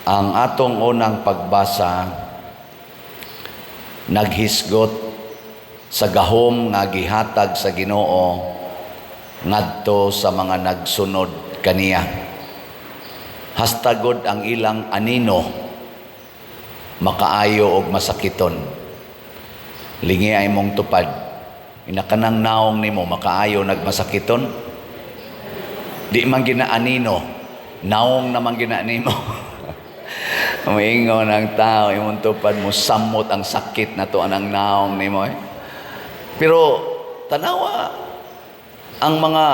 Ang atong unang pagbasa naghisgot sa gahom nga gihatag sa Ginoo ngadto sa mga nagsunod kaniya. Hastagod ang ilang anino makaayo og masakiton. Lingi ay mong tupad. Inakanang naong nimo makaayo nagmasakiton. Di man gina anino, naong naman gina nimo. Moingon ang tao, imong tupad mo samot ang sakit na to anang naong nimo eh. Pero tanawa ang mga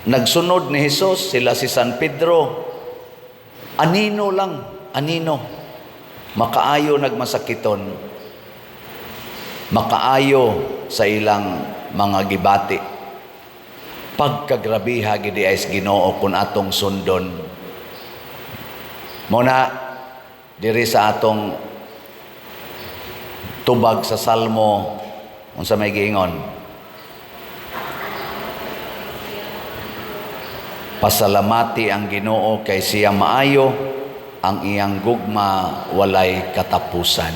nagsunod ni Jesus, sila si San Pedro, anino lang, anino. Makaayo nagmasakiton. Makaayo sa ilang mga gibati. Pagkagrabiha gidi ay sa Ginoo kung atong sundon. Muna diri sa atong tubag sa Salmo, unsa may giingon? Pasalamati ang Ginoo kay siya maayo, ang iyang gugma walay katapusan.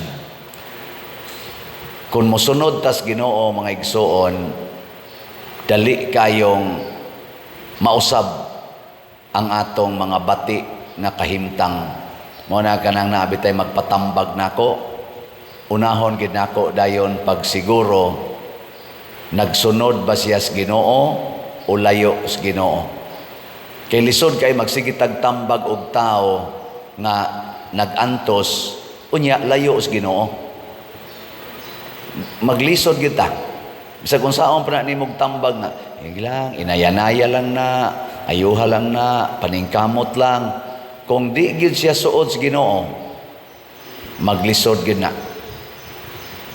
Kung mosunod tas Ginoo, mga igsuon, dali kayong mausab ang atong mga bati nga kahimtang. Mo na kanang naabitay magpatambag nako, unahon gid nako dayon pagsiguro nagsunod ba siya sa Ginoo o layo sa Ginoo. Kay lisod kay magsigitag tambag og tao nga nag-antos unya layo sa Ginoo. Maglisod kita. Bisag kung saon pa na nimog tambag nga, lang, inayanaya lang na, ayuha lang na, paningkamot lang. Kung di gyud siya suod sa Ginoo, maglisod gyud na.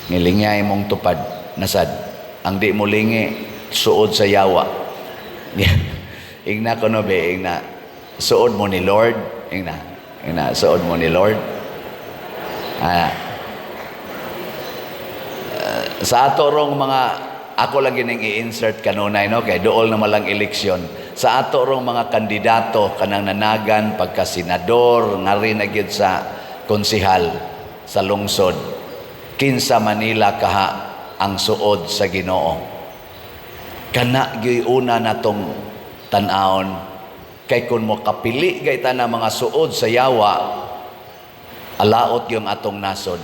Ngilingay mong tupad, nasad. Ang di mo lingi, suod sa yawa. Ingna ko no be, ingna. Suod mo ni Lord, ingna. Ingna, suod mo ni Lord. Sa ato rong mga, ako lang gining i-insert kanunay no, kay dool na malang eleksyon. Sa ato rong mga kandidato kanang nanagan pagka senador, ngari na gyud sa konsehal sa lungsod, kinsa Manila kaha ang suod sa Ginoo? Kana gyud una natong tan-awon, kay kun mo kapili gay ta na mga suod sa yawa, alaot yung atong nasod.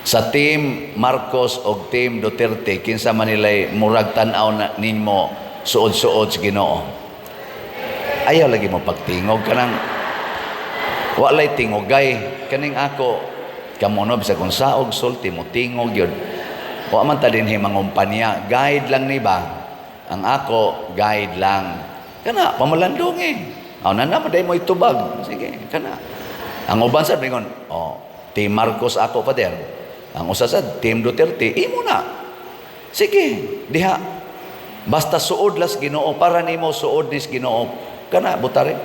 Sa Team Marcos og Team Duterte, kinsa man nila'y murag tan-aw na nimo suod-suod sa Ginoo? Ayaw lagi mo pagtingog, kanang walay tingogay. Kaning ako kamo no, bisag kung saog sulti mo tingog yun. Wa man ta dinhi mangumpanya, guide lang ni ba? Ang ako guide lang. Kana pamalandong eh. Aw na na maday mo itubag. Sige, kana. Ang uban sa bingon, oh, Team Marcos ako, pader. Ang usa sa Team Duterte, imo na. Sige, diha. Basta suod las Ginoo, para nimo suod nis Ginoo. Kana butare.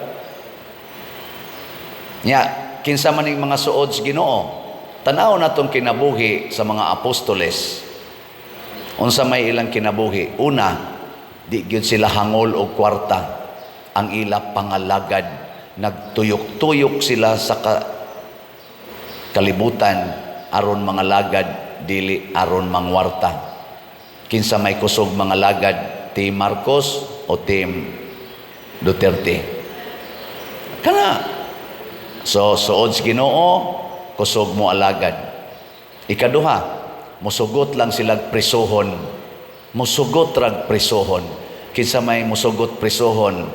Nya, kinsa man ning mga suod sa Ginoo? Tan-aw natong kinabuhi sa mga apostoles. Unsa may ilang kinabuhi? Una, di gyud sila hangol og kwarta. Ang ila pangalagad, nagtuyok-tuyok sila sa kalibutan aron mga lagad, dili aron mangwarta. Kinsa may kusog mga lagad, Team Marcos o Team Duterte? Kana. So suod sa Ginoo, kusog mo alagad. Ikaduha, musugot lang sila presohon. Musugot rag presohon. Kinsa may musugot presohon,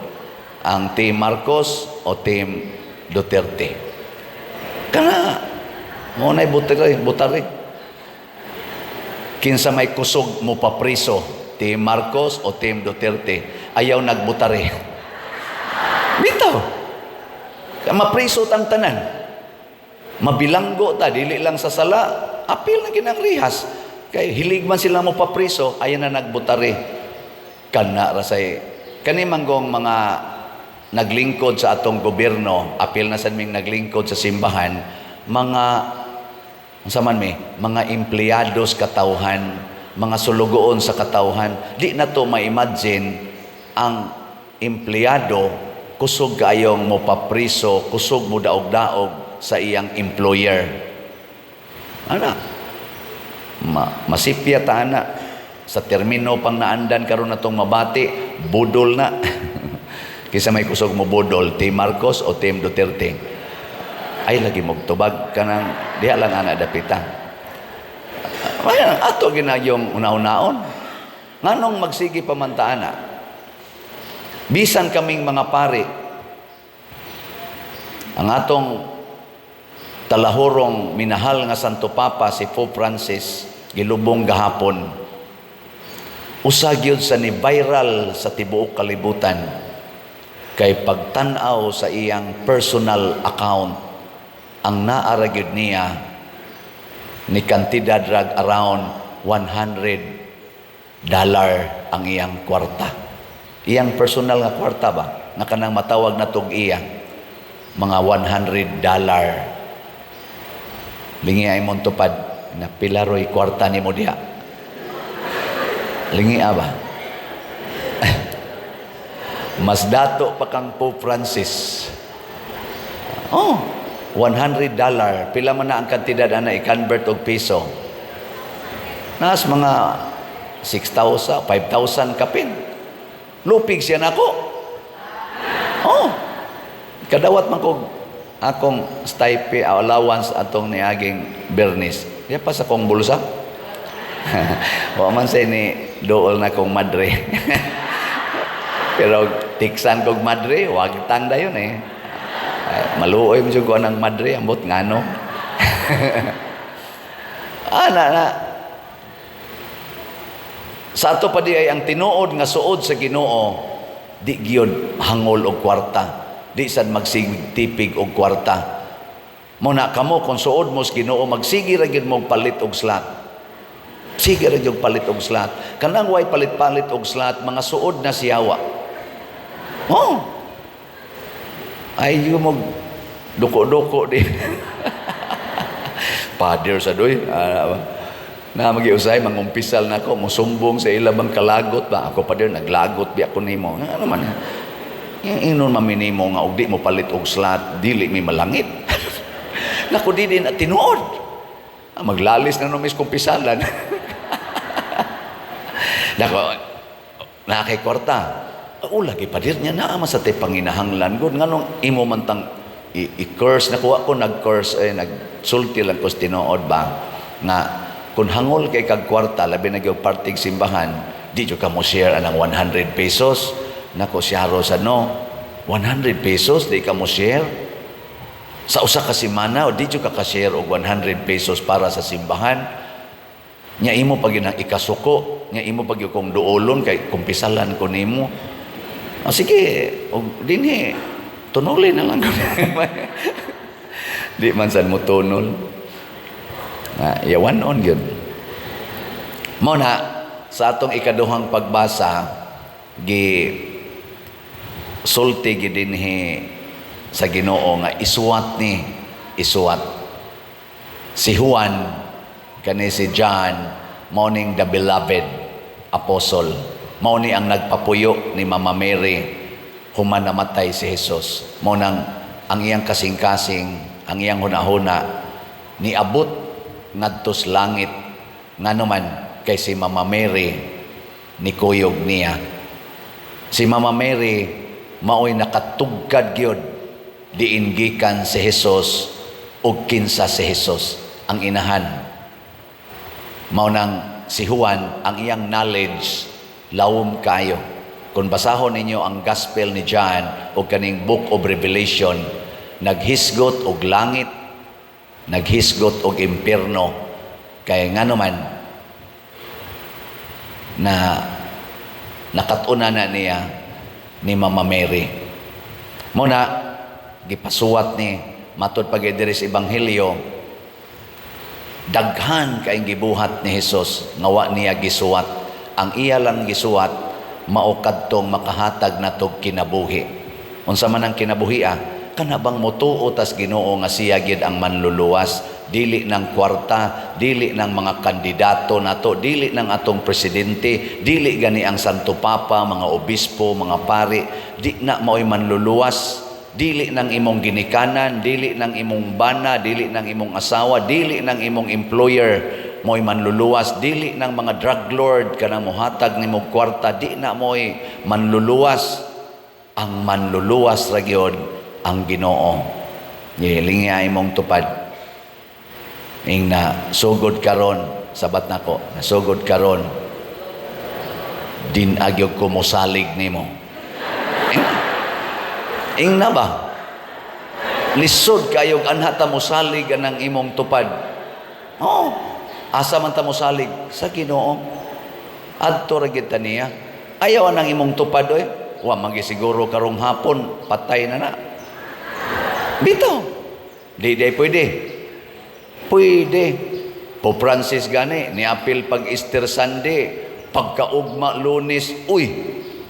ang Team Marcos o Team Duterte? Kana. Mo na'y butari, butari. Kinsa may kusog mo papriso, Team Marcos o Team Duterte? Ayaw nagbutari. Bitaw. Mapriso tang tanan. Mabilanggo ta, dili lang sa sala, apil na ginang rihas. Kay hilig man sila mo papriso, ayaw na nagbutari. Kana rasay kani manggong mga naglingkod sa atong gobyerno, apil na sad ming naglingkod sa simbahan, mga unsa man mi, mga empleados katawhan, mga sulugoon sa katawhan. Di na to ma-imagine ang empleyado kusog kaayong mo papriso, kusog mo daog-daog sa iyang employer. Ana, masipya ta ana sa termino pang naandan karon natong mabati, budol na. Kinsa may kusog mo budol, Team Marcos o Team Duterte? Ay lagi mogtubag kanang diha lang ana dapita. Ay, ato ginayong una-unaon. Nganong magsige pa man ta ana? Bisan kaming mga pari, ang atong talahurong minahal nga Santo Papa, si Pope Francis, gilubong gahapon. Usa gyud sa ni viral sa tibuok kalibutan kay pagtan-aw sa iyang personal account, ang naa ra gyud niya ni kantidad rag around $100 ang iyang kwarta. Iyang personal nga kwarta ba? Nga kanang matawag na tog iya. Mga $100. Lingi ay mong tupad na pila roy kwarta nimo diha. Lingi ba? Mas dato pa kang Pope Francis. Oh, $100. Pila man na ang kantidad ana i-convert og piso? Nas mga 6,000, 5,000 kapin. Lupig siya nako. Oh. Kadawat man ko akong stipend, allowance atong niaging Bernis. Ya pa sa kong bulsa. Wa man say ni dool na kong madre. Pero tiksan kog madre, wag tang dayon eh. Ay, maluoy mo jud ko ang madre, ambot ngano. Ana na. Sa ato pa di ay ang tinuod nga suod sa Ginoo, di gyud hangol og kwarta, di sad magsigtipig og kwarta. Mo na kamo, kung suod mo sa Ginoo, magsige ra gyud mo palit og slot. Sige ra gyud palit og slot. Kanang way palit-palit og slot, mga suod na siyawa. Oh. Ay yung mo duko-duko di. Father sa doy. Na magiusay mangumpisal na ako, musumbong sa ila bang kalagot ba ako pa naglagot bi ako nimo. Ano man? Yung inon man nimo nga og di mo palit og slot, dili mi malangit. Nako, di din tinuod. Ah, maglalis na no mis kumpisalan. Nako, naa kay kwarta. O lagi pa niya naa man sa tay panginahanglan gud, nganong imo man tang i-curse nakuha ko, nag-curse eh, nagsulti lang ko sa tinuod ba nga kung hangol kay kag kwarta, labi na gyud partig simbahan, di jud ka mo share anang 100 pesos. Nako, siyaro sa no 100 pesos di ka mo share sa usa ka semana o di jud ka ka-share og 100 pesos para sa simbahan nya imo pag yun ang ikasuko nya imo pag yun kung duolon kay kumpisalan ko nimo. Ah, sige, og dinhi tunulin na lang ko. Di man san mo tunol na yawan on yun. Mao na sa atong ikaduhang pagbasa, gi sulti gid dinhi sa Ginoo nga isuwat ni isuwat si Juan, kani si John, mao ning the beloved apostle, mao ni ang nagpapuyo ni Mama Mary human namatay si Jesus. Mao nang ang iyang kasing-kasing, ang iyang hunahuna niabot ngadto sa langit, ngano man kay si Mama Mary nikuyog niya. Si Mama Mary maoy nakatugkad gyud diin gikan si Jesus ug kinsa si Jesus, ang inahan. Mao nang si Juan, ang iyang knowledge lawom kayo. Kung basahon ninyo ang Gospel ni John o kaning Book of Revelation, naghisgot og langit, naghisgot og impierno, kay ngano man na nakat-unan na niya ni Mama Mary. Mao na gipasuwat ni matud pag diri sa Ebanghelyo, daghan kay gibuhat ni Jesus nga wa niya gisuwat. Ang iya lang gisuwat mao kadtong makahatag natog kinabuhi. Unsa man ang kinabuhi ah? Kana bang motuo tas Ginoo nga siya gid ang manluluwas. Dili ng kwarta, dili ng mga kandidato nato, dili ng atong presidente, dili gani ang Santo Papa, mga obispo, mga pari, di na mao'y manluluwas. Dili ng imong ginikanan, dili ng imong bana, dili ng imong asawa, dili ng imong employer mo'y manluluwas, dili ng mga drug lord kanang mohatag nimo kwarta, di na mo'y manluluwas. Ang manluluwas ra gyud ang Ginoo. Gilingi imong tupad. Ing na sugod karon, sabat nako, nasugod karon din agyog ko mosalig nimo. Ing na ba? Lisod kayog anha ta mosalig anang imong tupad. Oo. Asa man ta mosalig? Sa Ginoo. Adto ra gyud ta niya. Ayaw anang imong tupad oy. Wa man siguro karong hapon, patay na na. Bitaw. Di di pwede. Pwede. Pope Francis gani, niapil pag Easter Sunday, pagkaugma Lunes, uy,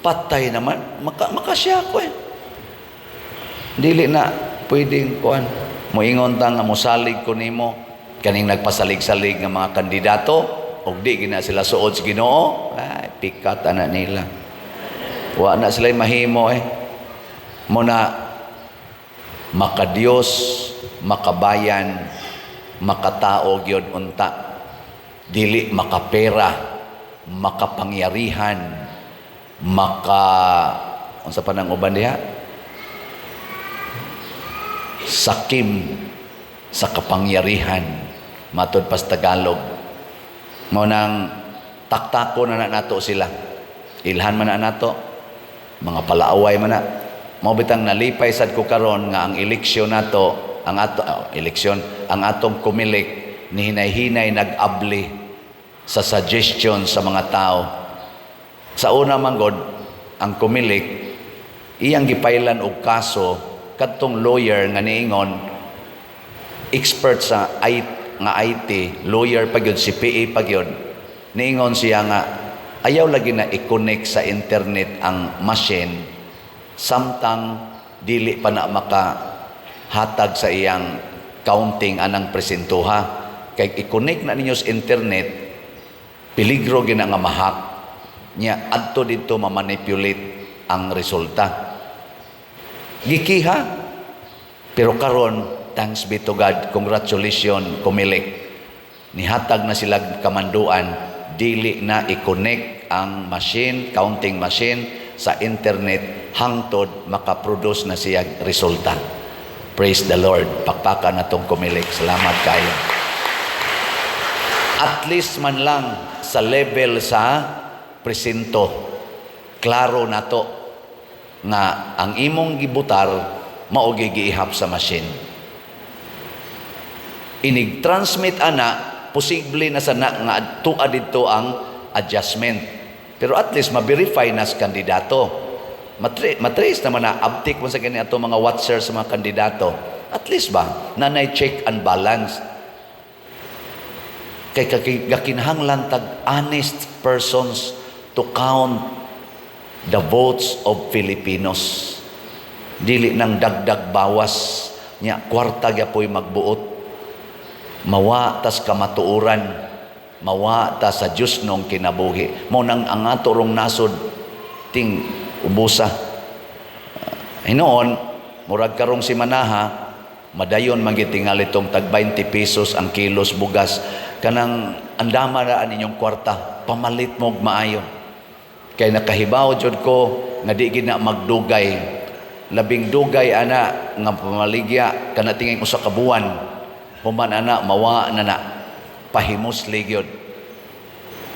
patay naman. Makasya ko eh. Dili na pwedeng kuan. Moingon ta nga mosalig ko nimo kaning nagpasalig-salig nga mga kandidato ug di gina sila suod sa Ginoo, ay pikat ana nila. Wa na sila mahimo eh. Mo na makadiyos, makabayan, makatao gyud unta. Dili makapera, makapangyarihan, maka unsa pa nang uban diha? Sakim sa kapangyarihan, matud pas Tagalog. Mao nang taktako na nato sila, ilhan man na nato, mga palaaway man na. Mao bitang nalipay sad ko karon nga ang eleksyon nato, ang ato oh, eleksyon, ang atong Comelec ni hinay-hinay nag-abli sa suggestion sa mga tao. Sa una man god, ang Comelec iyang gipailan og kaso kadtong lawyer nga niingon expert sa IT, nga IT lawyer pa gyud, CPA pa gyud. Niingon siya nga ayaw lagi na i-connect sa internet ang machine samtang dili pa na maka hatag sa iyang counting anang presintuha, kay i-connect na ninyo sa internet, peligro gina nga ma-hack niya adto didto ma-manipulate ang resulta. Gikiha. Pero karon, thanks be to God, congratulations Comelec, nihatag na sila kamanduan, dili na i-connect ang machine, counting machine sa internet hangtod makaproduce na siya resulta. Praise the Lord. Pakpakan natong Comelec. Salamat kayo. At least man lang sa level sa presinto, klaro nato nga ang imong gibutar mao giihap sa machine. Inig transmit ana, posible na sana nga adtua didto ang adjustment, pero at least ma-verify na sa kandidato. Matrace naman na abtik mo sa gani ato mga watcher sa mga kandidato. At least ba nanay check and balance, kay gakinahanglan tag honest persons to count the votes of Filipinos, dili nang dagdag bawas nya kwarta gyapoy magbuot, mawa tas kamatuoran, mawa ta sa Dios nong kinabuhi. Mo nang ang ato rong nasod ting ubusa. Hinuon murag karong simanaha, madayon man gyud tingali tong tag 20 pesos ang kilos bugas. Kanang andama na ninyong kwarta, pamalit mo og maayo, kay nakahibaw jud ko nga di gid na magdugay. Labing dugay ana nga pamaligya kana tingin usa ka buwan, human ana mawa na na, pahimusli gyud.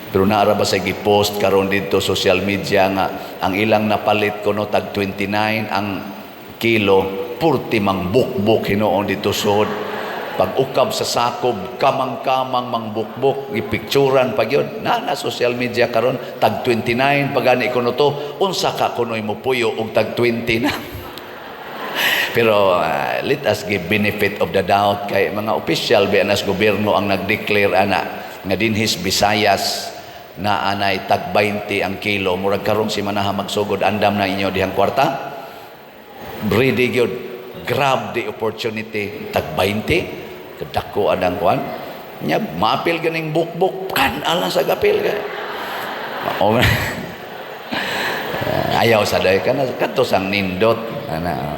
Pero naara ba sa gipost karon didto social media nga ang ilang napalit kuno tag 29 ang kilo, purti mang bukbuk hinuon dito sud. Pag ukab sa sakob, kamang-kamang mangbukbuk, gipicturan pa gyud na na social media karon. Tag 29 pagani kuno to, unsa ka kunoy mo puyo og tag 20 na? Pero let us give benefit of the doubt kay mga opisyal biya nas gobyerno ang nag-declare ana nga dinhis Visayas na anay tag 20 ang kilo. Murag karong si manaha magsugod, andam na inyo dihang kwarta, ready gyud, grab the opportunity, tag 20. Kadako anang kuan. Nya maapil ganing bukbuk kan ala sa gapil kay. Mao, ayaw sa day kana kadto sang nindot ana.